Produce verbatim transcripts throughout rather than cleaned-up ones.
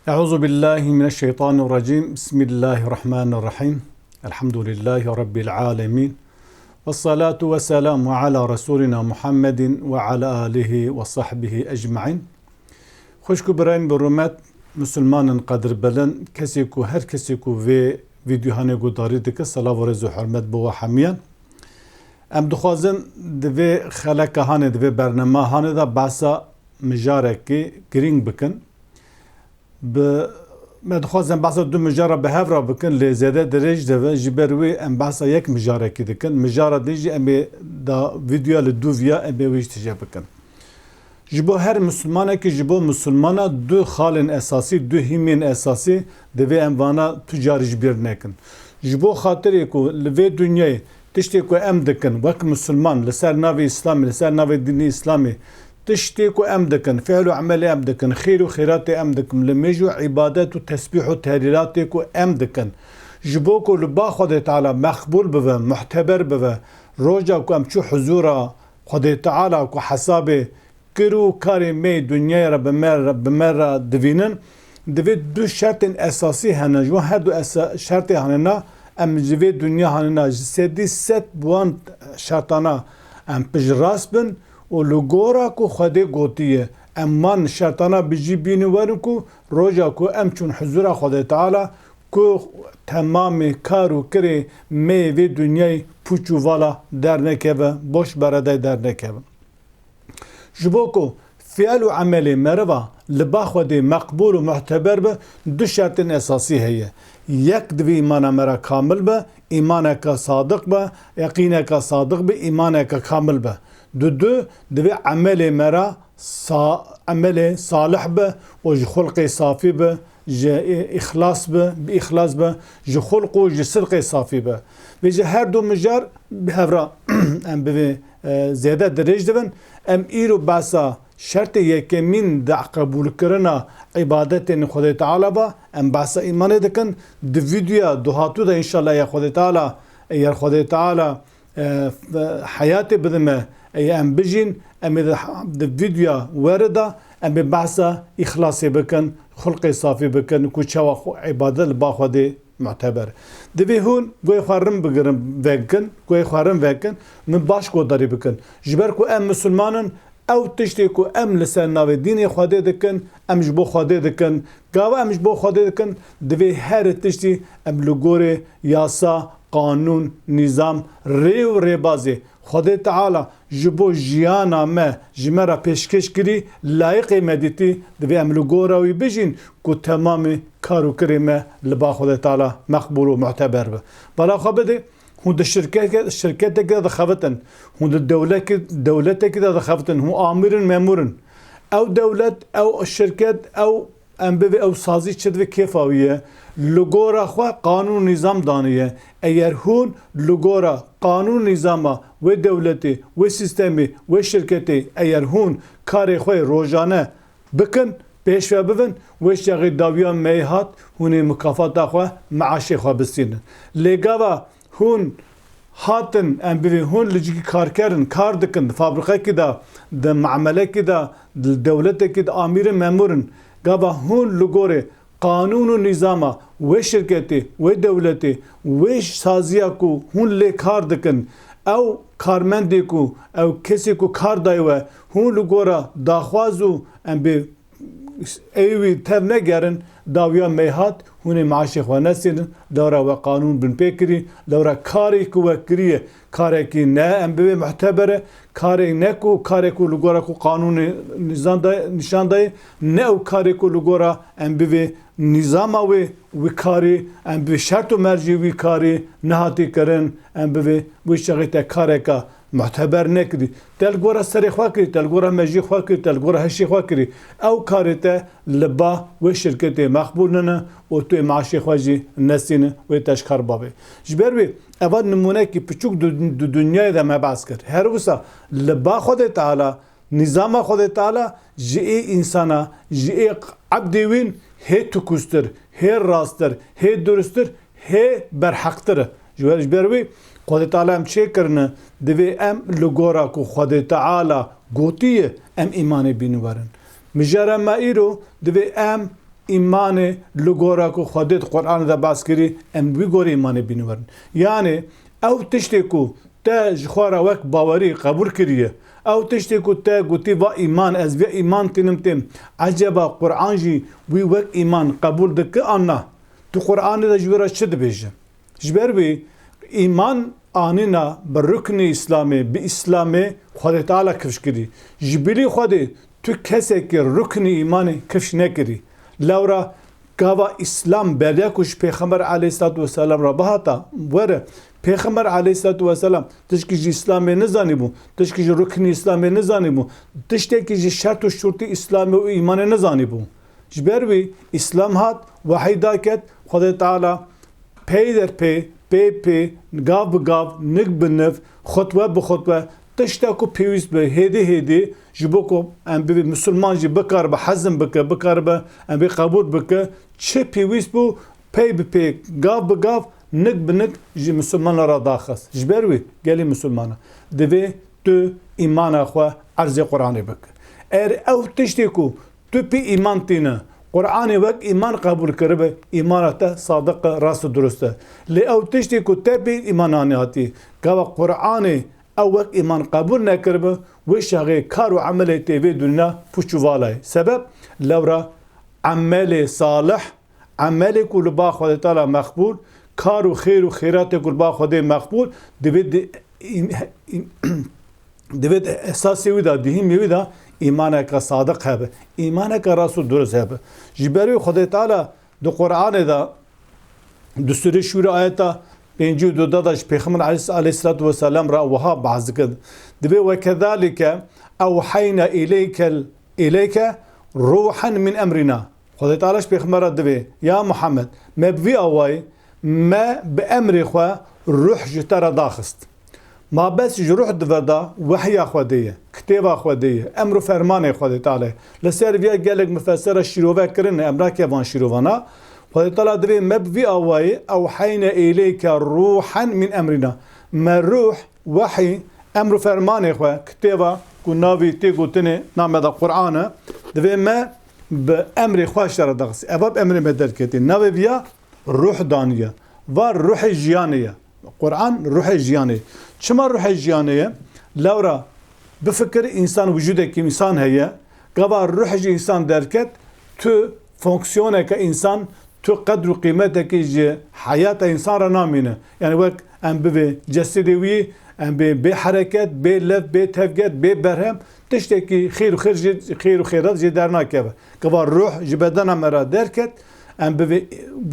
أعوذ بالله من الشيطان الرجيم. بسم الله الرحمن الرحيم. الحمد لله رب العالمين. والصلاة والسلام على رسولنا محمد وعلى آله وصحبه أجمعين. Xwişk û birayên bi rûmet, Musulmanên qedirbilind, kesê ku, her kesê ku vê vîdyohanê guhdarî dike, selav û rêz û hurmet bo we hemiyan. Em dixwazin di vê xeleka hanê, di vê bernema hanê de behsa mijarekî girîng bikin. Bi, me dixwazin behsa du mijara bi hev re bikin, lê zêde dirêj dibe, ji ber wê em behsa yek mijarekî dikin. Mijara din jî em ê da vîdyoya li dûviya em ê wî jî tije bikin. Ji bo her misilmanekî, ji bo misilmana du xalên esasî, du hîmên esasî divê em vana tu carî ji bîr nekin. Ji bo xatirê ku li vê dinyayê tiştê ku em dikin wek misilman li ser navê Îslamê, li ser navê dînê Îslamê, tiştê ku em dikin, fiil û emelê em dikin, xêr û xêratê em dikin, limêj û îbadet û tesbîh û tehlîlatê ku em dikin, ji bo ku li ba Xwedê Teala meqbûl bibe, muhteber bibe, roja ku em çû huzûra Xwedê Teala ku hesabê kir û karê me yê dinyayê re bi me re, bi me re divînin, divê du şertên esasî hene. Ji wan her du esa-, şertê hanena, em ji vê dinya hanena ji sedî sed bi wan şertana em piştrast bin û li gora ku Xwedê gotiye, em wan şertana bi cî bînin werin ku roja ku em çûn huzûra Xwedê Teala, ku temamê kar û kirê me yê vê dinyayê pûç û vala dernekeve, boş beredayê dernekevin. Ji bo ku fiil û emelê meriva li ba Xwedê meqbûl û muhteber be, du şertên esasî heye. Yek, divê îmana me re kamil be, îmaneke sadiq be, yeqîneke sadiq be, îmaneke kamil be. Du, du, divê emelê me re sa-, emelê salih be û ji xulqê safî be, ji î-, îxlas be, bi îxlas be, ji xulq û ji sidqê safî be. Vê ji her du mijar bi hev re em bivê, e, zêde dirêj dibin. Em îro behsa şertê yekemîn di qebûlkirina îbadetên Xwedê Teala ve, em behsa îmanê dikin. Di vîdyoya duhatû de înşallah ya Xwedê Teala, eger Xwedê Teala e, f-, heyatê bide me, ê em bijîn, em ê di, di vîdyoya were de em ê behsa îxlasê bikin, xulqê safî bikin, ku çawa xwe îbadet li ba Xwedê muteber. Divê hûn guhê xwe rin bigirin, vekin, guhê xwe rin vekin, min baş guhdarî bikin. Ji ber ku em misilman in, ew tiştê ku em li ser navê dînê Xwedê dikin, em ji bo Xwedê dikin. Gava em ji bo Xwedê dikin, divê her tiştî em li gorê yasa, qanûn, nîzam, rê û rêbazê Xwedê Teala ji bo jiyana me, ji me re pêşkêş kirî, layiqê me dîtî, divê em li gora wî bijîn ku temamê kar û kirê me li ba Xwedê Teala meqbûl û muteber be. Bala xwe bidê, hûn di şirkeke-, şirketekî de dixebitin, hûn di dewlekî-, dewletekî de dixebitin, hûn amîr in, memûr in. Ew dewlet, ew şirket, ew em bivê ew sazî çi divê kêfa wî ye. Li gora xwe qanûn û nîzam daniye. Eger hûn li gora qanûn û nîzama wê dewletê, wê sîstemê, wê şirketê, eger hûn karê xwe yê rojane bikin, pêş ve bibin, wê çaxê dawiya me yê hat, hûn ê mikafata xwe, meaşê xwe bistînin. Lê gava hûn hatin, em bivê hûn li cihî karker in, kar dikin, di fabrikekî de, di memelekî de, di dewletekî de amîr in, memûr in. Gava hûn li gorê qanûn û nîzama wê şirketê, wê dewletê, wê saziya ku hûn lê kar dikin, ew karmendê ku, ew kesê ku kar dayî we, hûn li gora daxwaz û em bê ê wî tev negerin, dawiya me hat, hûn ê meaşê xwe nesînin, lewra we qanûn binpê kirî, lewra karê ku we kiriye, karekî ne em bivê muhteber e, karê ne ku, karê ku li gora ku qanûnê nîzan daye, nîşan daye, ne ew karê ku li gora em bivê nîzama wê, wî karî, em bivê şert û mercê wî karî nehatî kirin, em bivê wî çaxê te kareka muhteber nekirî. Te li gora serê xwe kirî, te li gora mejiyê xwe kirî, te li gora hişê xwe kirî. Ew karê te li ba wê şirketê meqbûl nine û tu yê meaşê xwe jî nesîne, wê te ji kar bavê. Ji ber wê eva nimûnekî piçûk di, di dinyayê de me behs kir. Her wisa li ba Xwedê Teala, nîzama Xwedê Teala ji ê însana, ji ê ebdê wîn hê tukûztir, hê rasttir, hê durustir, hê berheqtir e. Ji wer, ji ber wî Xwedê Teala em çêkirine, divê em li gora ku Xwedê Teala gotiye, em îmanê bînin werin. Mijara me îro divê em îmanê li gora ku Xwedê di Qur'anê de behs kirî, em wî gorî îmanê bînin werin. Yanî ew tiştê ku te ji xwe re wek bawerî qebûl kiriye, ew tiştê ku te gotî va îman, ez vê îman tînim têm, eceba Qur'an jî wî wek îman qebûl dike an na? Tu Qur'anê de ji wî re çi dibêje? Ji ber wî îman anîna bi ruknî Îslamê, bi Îslamê Xwedê Teala kifş kirî. Ji bilî Xwedê tu kesekî ruknî îmanê kifş nekirî. Lewra gava Îslam beriya ku ji Pêxember aleyhissalatu vesselam re bihata, were, Pêxember aleyhissalatu vesselam tişkî ji Îslamê nizanîbû, tişkî ji ruknî Îslamê nizanîbû, tiştekî ji şert û şurtî Îslamê û îmanê nizanîbû. Ji ber wî Îslam hat, wehî daket, Xwedê Teala pey der pê, pê pê, gav bi gav, nik bi niv, xutwe bi xutwe, tişta ku pêwîst be, hêdî hêdî, ji bo ku em bibê misilman jî bikaribe hezm bike, bikaribe em bê qebûl bike, çi pêwîst bû, pey bi pê, gav bi gav, nik bi nik ji misilmanan re daxist. Ji ber wî gelî misilmana divê tu îmana xwe erzê Qur'anê bike. Eger ew tiştê ku tu pê îman tîne, Qur'anê wek îman qebûl kiribe, îmana te sadiq e, rast û dirust e. Lê ew tiştê ku te pê îman anî hatî, gava Qur'anê ew wek îman qebûl nekiribe, wê şexê kar û emelê tê vê dinya pûç û vala ye. Sebeb lewra emelê salih, emelê ku li ba Xwedê Teala mexbûl, kar û xêr û xêratê ku li ba Xwedê mexbûl, divê di-, im-, im-, divê di esasê wî de, dihîmê wî de îmaneke sadiq hebe, îmaneke rast û dirust hebe. Ji ber wî Xwedê Teala di Qur'anê de, di Sûrê Şûra ayeta pêncî û du de ji Pêxember aleyhis-, aleyhissalatu vesselam re wiha behs dike. Divê, "Ve kezalike ewheyna ileyke, ileyke ruhen min emrina." Xwedê Teala ji Pêxember re divê, "Ya Muhammed, me bi vî awayî, me bi emrê xwe ruh ji te re daxist." Ma bes ji ruh di vir de wehya Xwedê ye, kitêba Xwedê ye, emr û fermanê Xwedê Teala ye. Li ser viya gelek mufessira şîrove kirine, em nake van şîrovana. Xwedê Teala divê me bi vî awayî, "Ewheyne eyleyke ruhen min emrina." Me ruh, wehî, emr û fermanê xwe, kitêba ku navî tê gotinê name de Qur'an e, divê me bi emrê xwe ji te re daxist. Eva bi emrê me derketî. Navê viya ruh daniye. Va ruhê jiyanê ye. Qur'an ruhê jiyanê ye. Çima ruhê jiyanê ye? Lewra bifikir, însan, wicûdekî însan heye. Gava ruh ji însan derket, tu fonksiyoneke însan, tu qedr û qîmetekî ji heyata însan re namîne. Yani wek em bivê cesedê wî, em bê bê hereket, bê lev, bê tevger, bê berhem, tiştekî xêr û xêr jê, xêr û xêrat jê dernakeve. Gava ruh ji bedena me re derket, em bivê,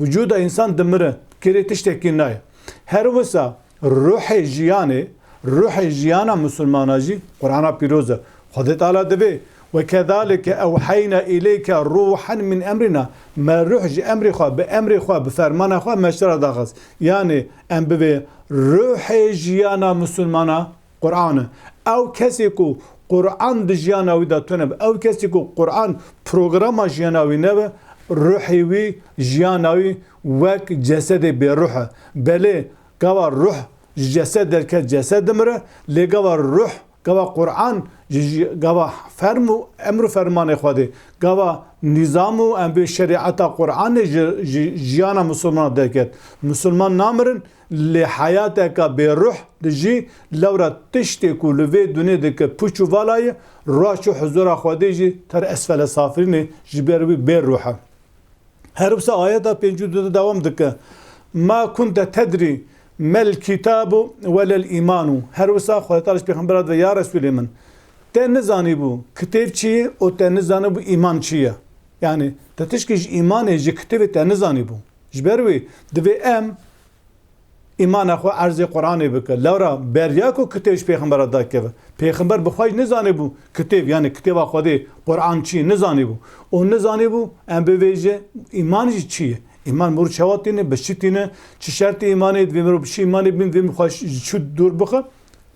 vücuda însan dimire, kirê tiştekî nayê. Her wisa ruhê jiyanê, ruhê jiyana misilmana jî Qur'ana pîroz e. Xwedê Teala divê, "Ve kezalike ewheyna ileyke ruhen min emrina." Me ruh ji emrê xwe, bi emrê xwe, bi fermana xwe me ji te re daxist. Yani em bivê ruhê jiyana misilmana Qur'an e. Ew kesê ku Qur'an di jiyana wî de tune be, ew kesê ku Qur'an programa jiyana wî nebe, ruhê wî, jiyana wî wek cesedê bêruh e. Belê, gava ruh ji cesed derket, cesed dimire, lê gava ruh, gava Qur'an ji, ji, gava ferm û emr û fermanê Xwedê, gava nîzam û em bê şerîeta Qur'anê ji, ji jiyana misilmana derket. Misilman namirin, lê heyateka bê ruh dijî, lewra tiştê ku li vê dunê dike pûç û vala ye, ruha çû huzura Xwedê jî ter esfele safilînê, ji ber wî bê ruh e. Her wisa ayeta pêncî û du de dewam dike, "Ma kunte tedrî mel kitabu welel îmanu." Her wisa Xwedê Teala ji Pêxembera dibe, "Ya Resûlê min, te nizanîbû kitêb çi ye û te nizanîbû îman çi ye." Yani te tişkî ji îmanê, ji kitêbê te nizanîbû. Ji ber wî divê em îmana xwe erzê Qur'anê bike. Lewra beriya ku kitêb ji Pêxembera dakeve. Pêxember bi xwe jî nizanîbû kitêb, yani kitêba Xwedê, Qur'an çi, nizanîbû. Û nizanîbû em bivêje îman jî çi ye. Îman mirov çawa tîne, bi çi tîne, çi şertê îmanê, divê mirov bi çi îmanê bin, divê mirov xwe ji çi dûr bixe.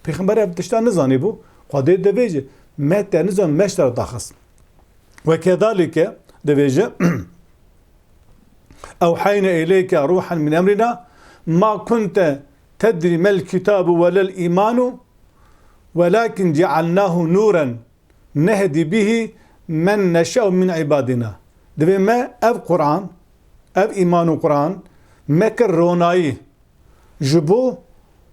Pêxember ev tişta nizanîbû. Xwedê divêje, me te nizan, me ji te re daxist. Ve kedalike divêje, "Ewheyne ileyke ruhen min emrina, ma kunte tedrî mel kitabu welel îmanu, welakin cealnahu nûren nehdi bihi men neşe'u min ibadina." Divê me ev Quran, ev îman û Quran me kir ronayî. Ji bo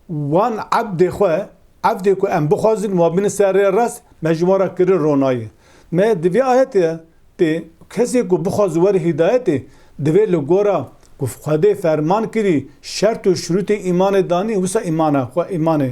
wan ebdê xwe, ebdê ku em bixwazin wan bînin ser rêya rast, me ji wan re kirin ronayî. Me di vê ayetê tê, kesê ku bixwaze were hîdayetê, divê li gora ku Xwedê ferman kirî, şert û şirûtê îmanê danî, wisa îmana xwe, îmanê,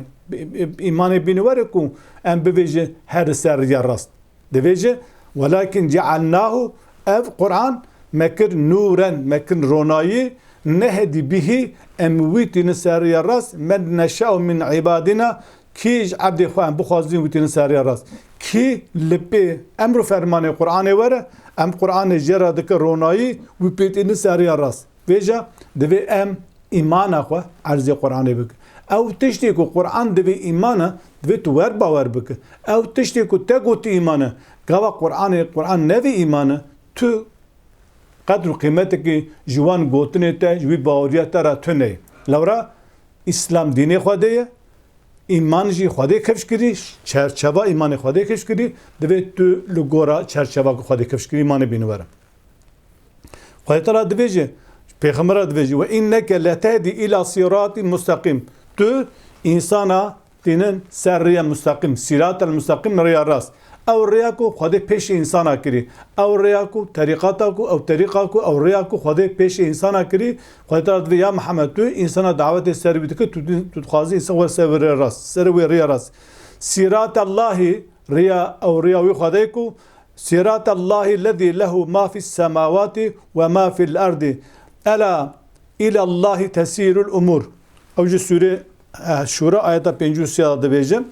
îmanê bîne were ku em bibêjin her li ser rêya rast. Divê jî, "Welakin cealnahu", ev Quran me kir nûren, me kir ronayî, "nehdî bihî", em wî tînin ser rêya rast, "men neşe'u min îbadina", kî ji ebdê xwe em bixwazin wî tînin ser rêya rast. Kî li pê emr û fermanê Quranê were, em Quranê jê re dike ronayî, wî pê tînin ser rêya rast. Vêca divê em îmana xwe erzê Quranê bike. Ew tiştê ku Quran divê îman e, divê tu wer bawer bike. Ew tiştê ku te gotî îman e, gava Quranê, Quran nevê îman e, tu qedr û qîmetekî ji wan gotinê te, ji wî baweriya te re tune ye. Lewra Îslam dînê Xwedê ye, îman jî Xwedê kifş kirî, çerçeva îmanê Xwedê kifş kirî, divê tu li gora çerçeva ku Xwedê kifş kirî îmanê bînî were. Xwedê Teala dibêje, Pêxembera dibêje, "Ve inneke letehdî ila sîratî musteqîm." Tu însana tînin ser rêya musteqîm, sîratel musteqîm, rêya rast. Ew rêya ku Xwedê pêşî însana kirî. Ew rêya ku terîqata ku, ew terîqa ku, ew rêya ku Xwedê pêşî însana kirî, Xwedê Teala dibê, "Ya Mihemed, tu însana dawetê ser wî dike, tu, tu dixwazî însan were ser wê rêya rast, ser wê rêya rast." Sîratellahî, rêya, ew rêya wî Xwedê ku Sîratallahî lezî lehu ma fis semawatî ve ma fil erdî. Ela îlallahî tesîrul umûr. Ew ji sûrê, eh, Şûra ayeta pêncî û sê de dibêje.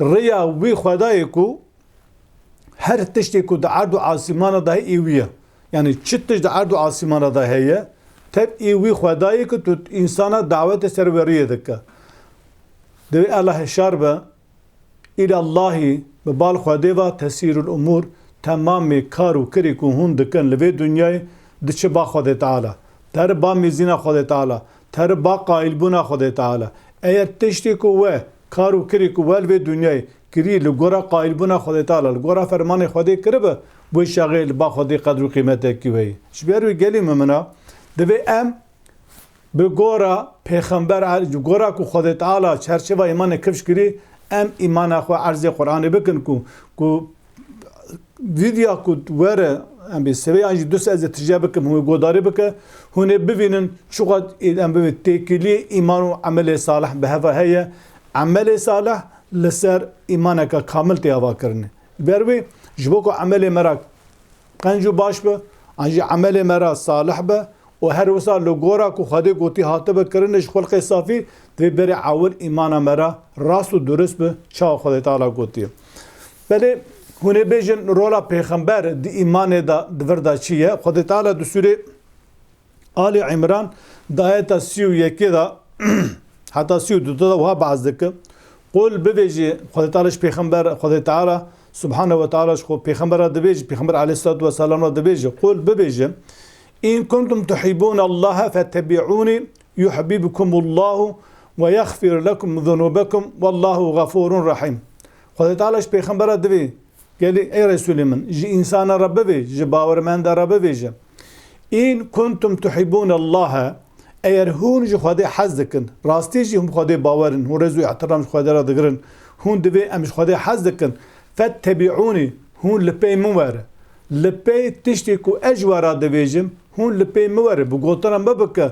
Rêya wî Xwedayê ku her tiştê ku di erd û asîmana de heye, ê wî ye. Yanî çi tişt di erd û asîmana de heye, tev ê wî Xwedayê ku tu însana dawetê ser wê rêyê dike. Divê Ela hişyar be, Îlallahî, bi bal Xwedê ve tesîrul umûr, temamê kar û kirê ku hûn dikin li vê dinyayê diçe ba Xwedê Teala. Tere ba mêzîna Xwedê Teala, tere ba qayilbûna Xwedê Teala. Eger tiştê ku we, kar û kirê ku we li vê dinyayê kirî li gora qayilbûna Xwedê Teala, li gora fermanê Xwedê kiribe, wê çaxê li ba Xwedê qedr û qîmetekî we ye. Ji ber wê gelî mimina, divê em Bi gora pêxember, bi gora ku Xwedê Teala çerçeva îmanê kifş kirî, em îmana xwe erzê Qur'anê bikin ku, ku vîdya ku were, em bê sivê yan jî du sê ez ê tije bikim, hûn ê godarî bike, hûn ê bivînin çiqas em bivê têkiliyê îman û emelê salih bi heva heye. Emelê salih li ser îmaneke kamil tê avakirinê. Ber wê, ji bo ku emelê me re qenc û baş be, an jî emelê me re salih be û her wisa li gora ku Xwedê gotî hatibe kirinê ji xulqê safî, divê berê ewil îmana me re rast û durist be, çawa Xwedê Teala gotiye. Belê hûn ê bêjin rola pêxember di îmanê de, di vir de çi ye? Xwedê Teala di sûrê Ali Îmran di ayeta sî û yekê de heta sî û du de wiha behs dike. Qul bibêjî, Xwedê Teala ji pêxember, Xwedê Teala Subhanehu ve Teala ji xwe pêxembera dibêjî, pêxember aleyhissalatu vesselam re dibêjî, qul bibêjî, "In kuntum tuhibbûne Allahe fettebi'ûnî yuhbibkumullahu ve yexfir lekum zunûbekum vallahu xefûrun rahîm." Xwedê Teala ji pêxembera divê Gelî, ey Resûlê min, ji însana re bibêje, ji bawermenda re bibêje, "In kuntum tuhibbûne Allahe", eger hûn ji Xwedê hez dikin, rastî jî hûn bi Xwedê bawer in, hûn rêz û îhtiram ji Xwedê re digirin, hûn divê em ji Xwedê hez dikin, "fettebi'ûnî", hûn li pey min were. Li pey tiştê ku ez ji we re dibêjim, hûn li pey min were, bi gotina min bike,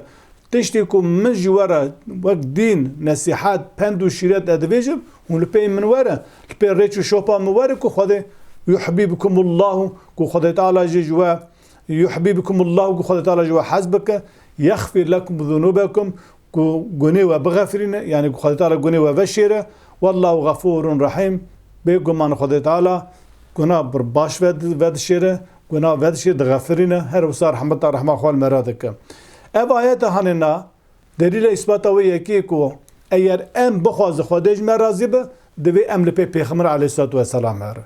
Tiştê ku min ji we re wek dîn, nesîhet, pend û şîret ez dibêjim, hûn li pey min were, li pey rêç û şopa min were ku Xwedê yuhbîbkumullahu, ku Xwedê Teala jî ji we yuhbîbkumullahu, ku Xwedê Teala ji we hez bike, yexfir lekum zunûbekum, ku gunê we bixefirîne, yanî ku Xwedê Teala gunê we veşêre, wallahu xefûrun rehîm, bêguman Xwedê Teala guna bir baş ve, vedişêre, guna vedişêre, dixefirîne, her wisa rehmeta, rehma xwe li me re dike. Ev ayete hanê na, delîla îsbata wê yekê ku eger em bixwazin Xwedê ji me razî be, divê em li pê Pêxember aleyhissalatu vesselam here.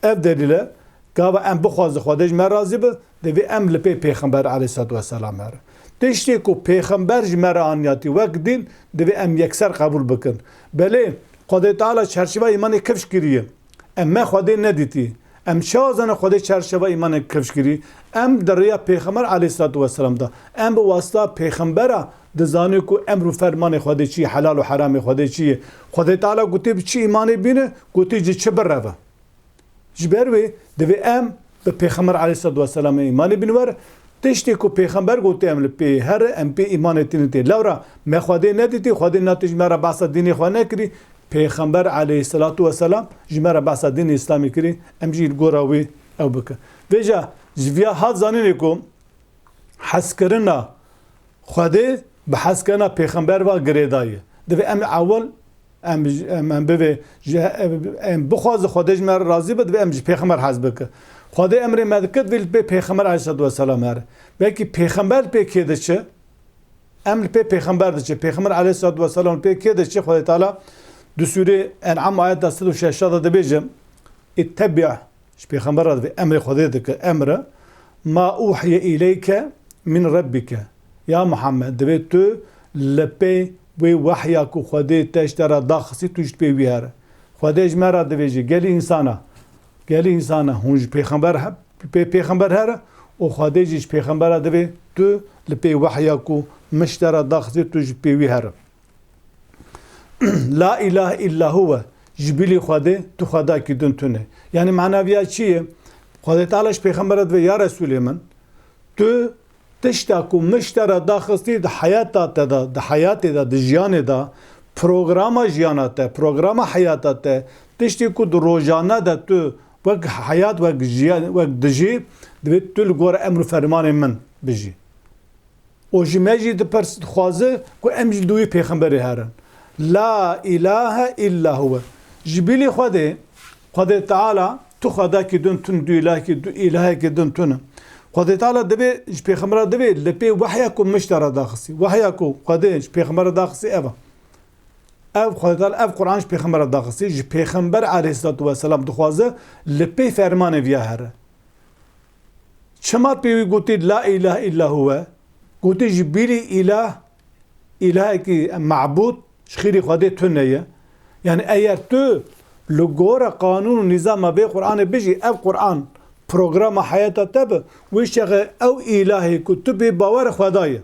Ev delîl e, gava em bixwazin Xwedê ji me razî be, divê em li pê Pêxember aleyhissalatu vesselam here. Tiştê ku Pêxember ji me re aniyatî wek dîn, divê em yekser qebûl bikin. Belê, Xwedê Teala çerçeva îmanê kifş kiriye. Em me Xwedê nedîtî. Em çawa zanin Xwedê çerçeva îmanê kifş kirî? Em di rêya Pêxember aleyhissalatu vesselam de, em bi wasita Pêxembera dizanî ku emr û fermanê Xwedê çi ye, helal û heramê Xwedê çi ye. Xwedê Teala gotê bi çi îmanê bîne, gotê ji çi bireve. Ji ber wê divê em bi Pêxember aleyhissalatu vesselamê îmanê bîne were. Tiştê ku Pêxember gotê em li pê here, em pê îmanê tînin tê. Lewra me Xwedê nedîtî, Xwedê na tişt ji me re behsa dînê xwe nekirî. Pêxember aleyhissalatu vesselam ji me re behsa dînê Îslamê kirî, em jî li gora wî ew bikin. Vêca ji viya hat zanînê ku hezkirina Xwedê bi hezkirina Pêxember ve girêdayî. Divê em ewil, em, em, em bivê, ji, em bixwazin Xwedê ji me re razî be, divê em ji Pêxember hez bikin. Xwedê emrê me dike, divê li pê Pêxember aleyhissalatu vesselam here. Belkî Pêxember li pê kê diçe? Em li pê Pêxember diçe. Pêxember aleyhissalatu vesselam li pê kê diçe? Xwedê Teala di sûrê En'am ayeta sed û şeşta de dibêje, "Îttebi'", ji Pêxember re divê emrê Xwedê dike, emre, "ma uhiye îleyke min rebbike." Ya Muhammed, divê tu li pê wê wehya ku Xwedê te ji te re daxistî, tu ji pê wî here. Xwedê ji me re divê jî gelî însana, gelî însana hûn ji Pêxember he-, pê Pêxember here û Xwedê jî ji Pêxember re divê tu li pê wehya ku min ji te re daxistî, tu ji pê wî here. La ilahe illa huve. Ji bilî Xwedê tu xwedakî din tune. Yanî mana viya çi ye? Xwedê Teala ji Pêxember re divê, ya Resûlê min, tu tişta ku min ji te re daxistî di heyata te de, di heyatê de, di jiyanê de, programa jiyana te, programa heyata te, tiştê ku di rojane de tu wek heyat, wek jiyan, wek dijî, divê tu li gor emr û fermanê min bijî. Û ji me jî dipirs, dixwaze ku em jî li dûyî pêxemberê herin. La ilahe illa huve. Ji bilî Xwedê, Xwedê Teala tu xwedakî din tun, du ilahekî, du ilahekî din tune. Xwedê Teala divê, ji pêxembera divê li pê wehya ku min ji te re daxistî. Wehya ku Xwedê ji pêxembera daxistî ev e. Ev Xwedê Teala, ev Quran ji pêxembera daxistî. Ji pêxember aleyhisselatu vesselam dixwaze li pê fermanê viya here. Çima pê wî gotî la ilahe illa huve? Gotî ji bîrî îlah, îlahekî mebûd ji xêrî Xwedê tune ye. Yani eger tu li gora qanûn û nîzama vê Qur'anê bijî, ev Qur'an programa heyata te bi, wê çaxê ew îlahê ku tu bê bawer Xweda ye.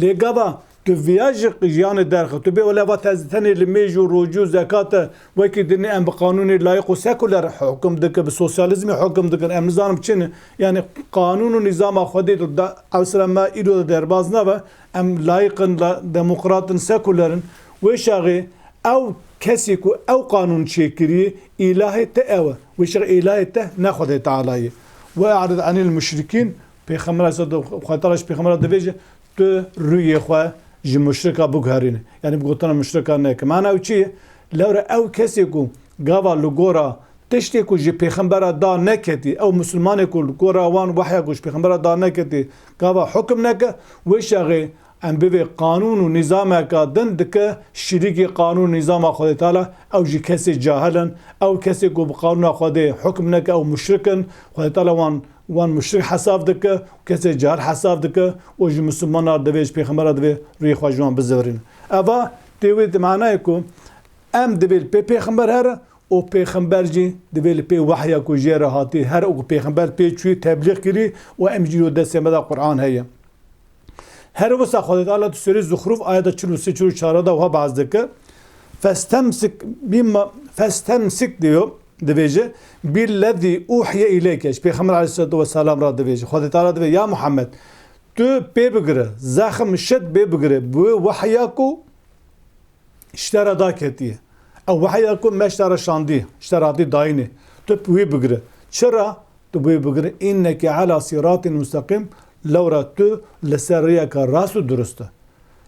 Lê gava tu viya ji jiyanê derxe, tu bê wele va te tenê limêj û rojî û zekat e, wekî dinê em bi qanûnê layîq û sekuler hukum dikin, bi sosyalîzmê hukum dikin, em nizanim çi ne. Yani qanûn û nîzama Xwedê tu da, ewsira me îro de derbaz nabe, em layîq in, la-, demokrat in, sekuler in. Wê çaxê ew kesê ku ew qanûn çêkiriye, îlahê te ew e. Wê çaxê îlahê te ne Xwedê Teala ye. Ve e'rid anil muşrikîn, Pêxember Aleyhisselam, Xwedê Teala ji Pêxembera dibêje, tu rûyê xwe ji muşrika biguherîne. Yani bi gotina muşrika neke. Mana ew çi ye? Lewre ew kesê ku gava li gora tiştê ku ji Pêxembera da neketî, ew Musulmanê ku li gora wan wehya ku ji Pêxembera da neketî, gava hukum neke, wê çaxê em bivê qanûn û nîzameka din dike şirîkî qanûn û nîzama Xwedê Teala, ew jî kesê cahil in, ew kesê ku bi qanûna Xwedê hukum neke, ew muşrik in, Xwedê Teala wan wan muşrik hesab dike, kesê cahil hesab dike û ji Musulmana divê, ji Pêxembera divê rûyê xwe ji wan bizivirîne. Eva tê wê di manayê ku em divê li pê Pêxember here û Pêxember jî divê li pê wehya ku jê re hatî here û ku Pêxember pê çûyî teblîx kirî û em jî yo destê me de Qur'an heye. Her wisa Xwedê Teala di Sûrê Zuxruf ayeta çil û sê çil û çar de wiha behs dike. Festemsik bima, festemsik diyor, dibêje, billezî uhiye ileyke. Ji Pêxember aleyhissalatu vesselam re dibêje. Xwedê Teala dibê, ya Muhammed, tu pê bigire, zexm şit pê bigire, bi wê wehya ku ji te re daketiye. Ew wehya ku me ji te re şandî, ji te re hatî dayînê. Tu bi wî bigire. Çira? Tu bi wî bigire. Înneke ala sîratin musteqîm. Lewra tu li ser rêyeke rast û durust e.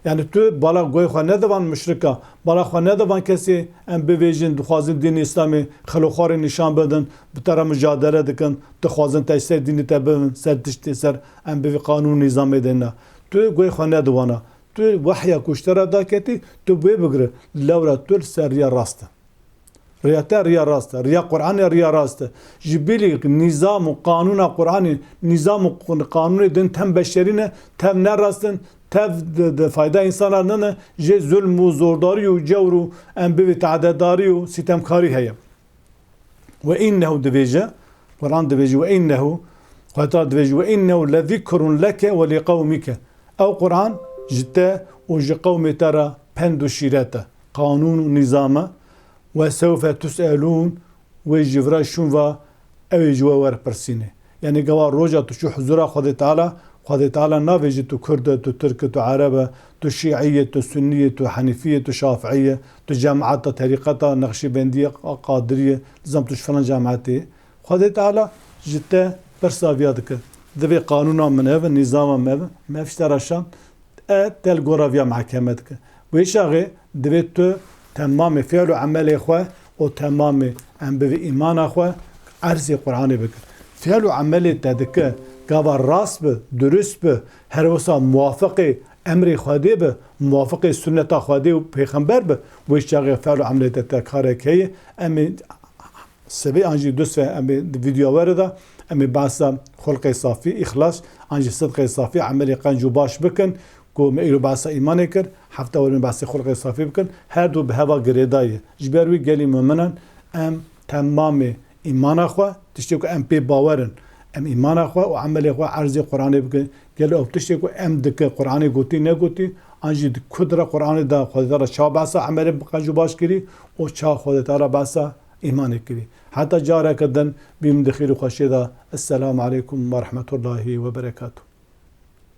Yani tu bala goy xwe nedivan muşrika, bala xwe nedivan kesê em bivêjin, dixwazin dînê Îslamê xeloxwarê nîşan bidin, bi te re mucadele dikin, dixwazin te ji ser dînê te bibin, ser tiştê ser em bivê qanûn û nîzamê de ne. Tu goy xwe nediwana. Tu wehya ku ji te re daketî, tu wê bigire, lewra tu li ser riya rast e. Riya te riya rast e. Riya Qur'anê riya rast e. Ji bilî nîzam û qanûna Qur'anê, nîzam û qun-, qanûnê din tem beşerî ne, tev ne rast in, tev di, di fayda însana nine, jê zulm û zordarî û cewr û em bivê tadedarî û sîtemkarî heye. Ve innehu dibêje, Quran dibêje, ve innehu, Xwedê Teala dibêje, "Ve innehu lezikrun leke ve li qewmike." Ew Quran ji te û ji qewmê te re pend û şîret e, qanûn û nîzam e. "Ve sewfe tus'elûn", wê ji vira şûn va, ew ê ji we werpirsînê. Yanî gava roja tu çû huzura Xwedê Teala, Xwedê Teala navêjî tu Kurd e, tu Tirk e, tu Ereb e, tu Şîî ye, tu Sunnî ye, tu Henîfî ye, tu Şafîî ye, tu cemaeta terîqeta Neqşîbendî ye, Qadirî ye, nizam tu ji filan cemaetê ye. Xwedê Teala ji te pirsa viya dike. Divê qanûna min ev e, nîzama min ev e, me ev ji te re şand, e, te li gora viya mehkeme dike. Wê çaxê divê tu temamê fiil û emelê xwe û temamê em bivê îmana xwe erzê Qur'anê bikin. Fiil û emelê te dike, gava rast bi, durust bi, her wisa muwafiqê emrê Xwedê bi, muwafiqê sunneta Xwedê û pêxember bi, wê çaxê fiil û emelê te, te karek heye, em ê Sibê an jî du sibê em ê di vîdyoya were de em ê behsa xulqê safî, îxlas, an jî sidqê safî, emelê qenc û baş bikin ku me îro behsa îmanê kir, hefta were em ê behsê xulqê safî bikin. Her du bi heva girêdayî ye. Ji ber wî gelî muminan em temamê îmana xwe, tiştê ku em pê bawer in, em îmana xwe û emelê xwe erzê Qur'anê bikin. Gelo ew tiştê ku em dikin, Qur'anê gotî negotî, an jî di ku dire Qur'anê de Xwedê Teala ça behsa emelê qenc û baş kirî û ça Xwedê Teala behsa îmanê kirî. Heta careke din bîm di xêr û xweşiyê de. Esselamu aleykum ve rahmetullahi ve berekatuh.